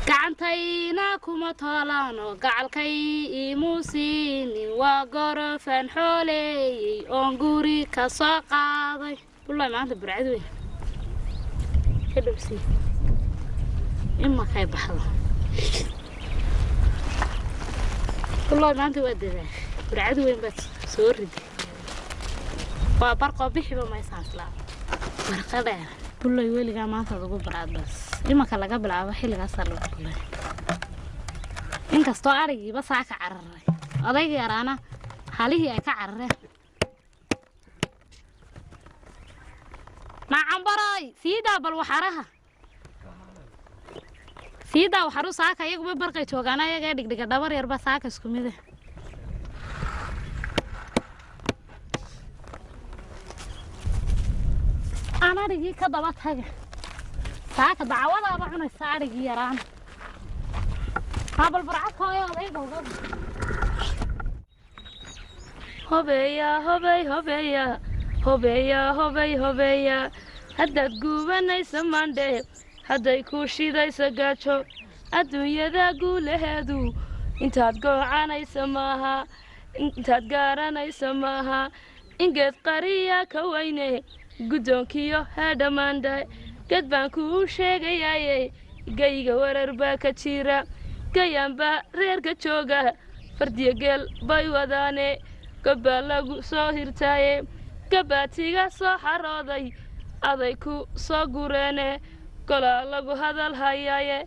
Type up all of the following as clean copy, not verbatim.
Gacantayna kuma toolaano, gacalkay imuu siinin. Waa gorofan xooleeyey oon guri ka soo qaaday. Wallahi maanta burcad weyn ka dhabsii imakay baxdo. Wallahi maanta waa dadaashay, burcad weyn baad soo riday. Waa barqoo bixiba maysaan islaa barqa dheer. Bullay, weligaa maanta ugu barcad bas imanka laga bilaabo xilligaasaa lagu bullay, inkastoo arigiiba saa ka cararay, odayga yaraana halihii ay ka carareen. Nacambaroy, siidaa bal waxaraha, siidaa waxaru. Saaka iyaguba barqay joogaan, ayaga dhigdhiga dhabar yarba saaka isku mide. Aan adhigii ka daba taga, saaka dacwadaaba cunaysa adhigii yaraan. Haa, bal barcad hooyo odayga uga. Hobeya hobey hobeya hobeya hobey hobeya, haddaad guubanaysa maandhe, hadday kuu shidaysa gaajo, adduunyada guulaheedu intaad goocanaysa maaha, intaad gaaranaysa maaha. Ingeed qariya ka weyne guddoonkiyo heedhamaandhe, ged baan kuu sheegayaaye, gayga warar baa ka jira, gayaanbaa reerka jooga, fardiyo geel bay wadaane, gobbaa lagu soo hirtaaye, gabaatiga soo xarooday aday ku soo gureene, golaa lagu hadal hayaaye,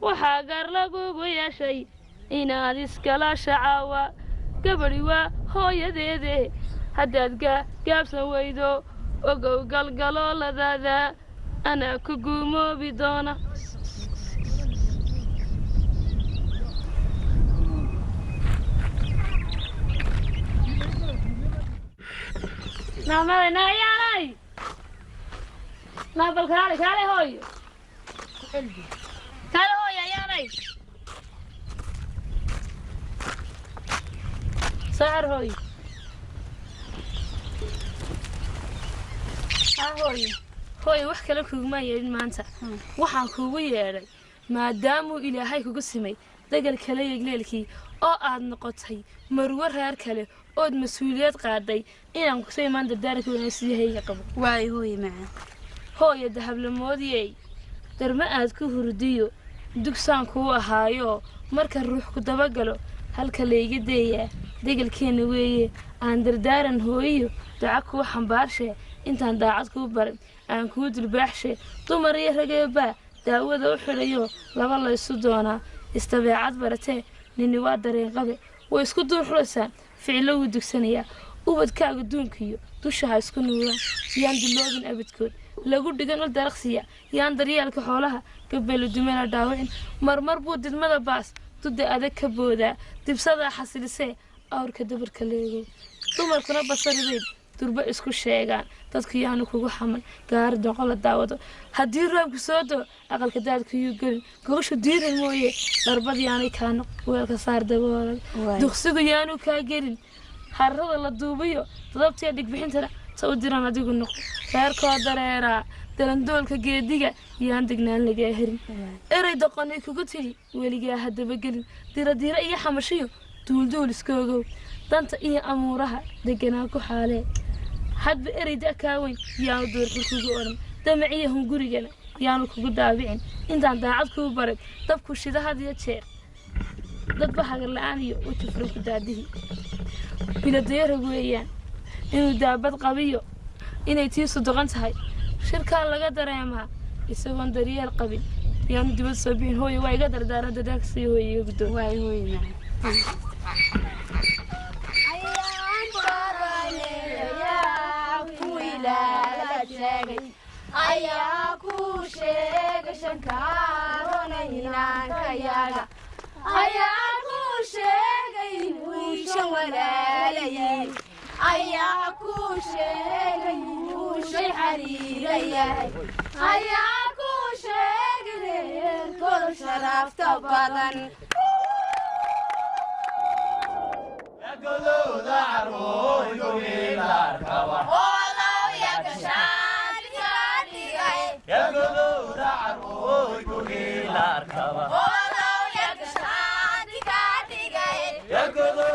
waxaa gar lagugu yeeshay inaad iskala shacaawa. Gabadhi waa hooyadeede, haddaad gaabsan weydo, ogow galgalooladaada anaa ku guumoobi doona. Naamada naayaalay, naabal kaale kaale hooyo, kaale hooyo ayaanay saar hooyo. Haa hooyo, hooyo, wax kale kuguma yeedhin maanta. Waxaan kuugu yeedhay maadaamuu Ilaahay kugu simay dagal kale yegleelkii oo aad noqotay marwo reer kale ood mas-uuliyad qaaday, inaan kusoo imaan dardaaranka wanaagsidahayga qabo. Waay hooye macaan. Hooyo dahablamoodiyey, darma aad ku hurdiyo dugsaan kuu ahaayo, marka ruux ku dabagalo halka layga deeyaa degelkeenna weeye. Aan dardaaran hooyiyo duca kuu xambaarshe, intaan daacad kuu baray aan kuu dulbaaxshe. Dumar iyo rageebaa daawada u xidhayo, laba laysu doonaa istabeecad baratee. Nini waa dareen qabe, way isku duur xulaysaan, ficilo wuu dugsanayaa. Ubadkaaga duunkiyo dusha ha isku nuuraan, yaan duloobin abadkood lagu dhigan ul daraqsiya, yaan daryeelka xoolaha gabeelo dumana dhaawicin. Marmar buu didmada baas duda adag ka boodaa, dibsadaa xasilisee awrka dabarka leego. Dumarkuna basariday durba isku sheegaan, dadku yaanu kugu xaman gaari doqo la daawado. Haddii roobku soo doo aqalka daadkuyuu gelin, gogoshu diiran mooye dharbad yaanay kaa noq, weelka saar daboolan, duqsigu yaanu kaa gelin. Harrada la duubiyo dadabtiya dhigbixintana ta u diran adigu noqo. Reerkoo dareeraa dalandoolka geediga yaan degnaan lagaa herin. Erey doqonay kugu tidhi weligaa haddaba gelin, diradira iyo xamashiyo duulduul iskoogow, danta iyo amuuraha deganaa ku xaalee. Hadba erey da kaa weyn yaanu duurxul kugu odhan, damaciyo hungurigana yaanu kugu daabicin. Intaan daacad kuu baray dabku shida had iyo jeer, dadba hagar la-aan iyo weji furan ku daadihi. Biladayarag weeyaan inuu daabad qabiyo inay tiisu doqon tahay, shirkaa laga dareemaa isagoon daryeel qabin yaanu dibad soo bixin. Hooye, waa iga dardaaran, dadaalka sii hooye iga guddoon. Waay hooye macaan. Ayaa ku sheegay shankaroonaynaankayaga, ayaa ku sheegay wiishan walaalayay, ayaa ku sheegay wiishay xariirayahay, ayaa ku sheegay reerkooda sharafta badan. Ya godob.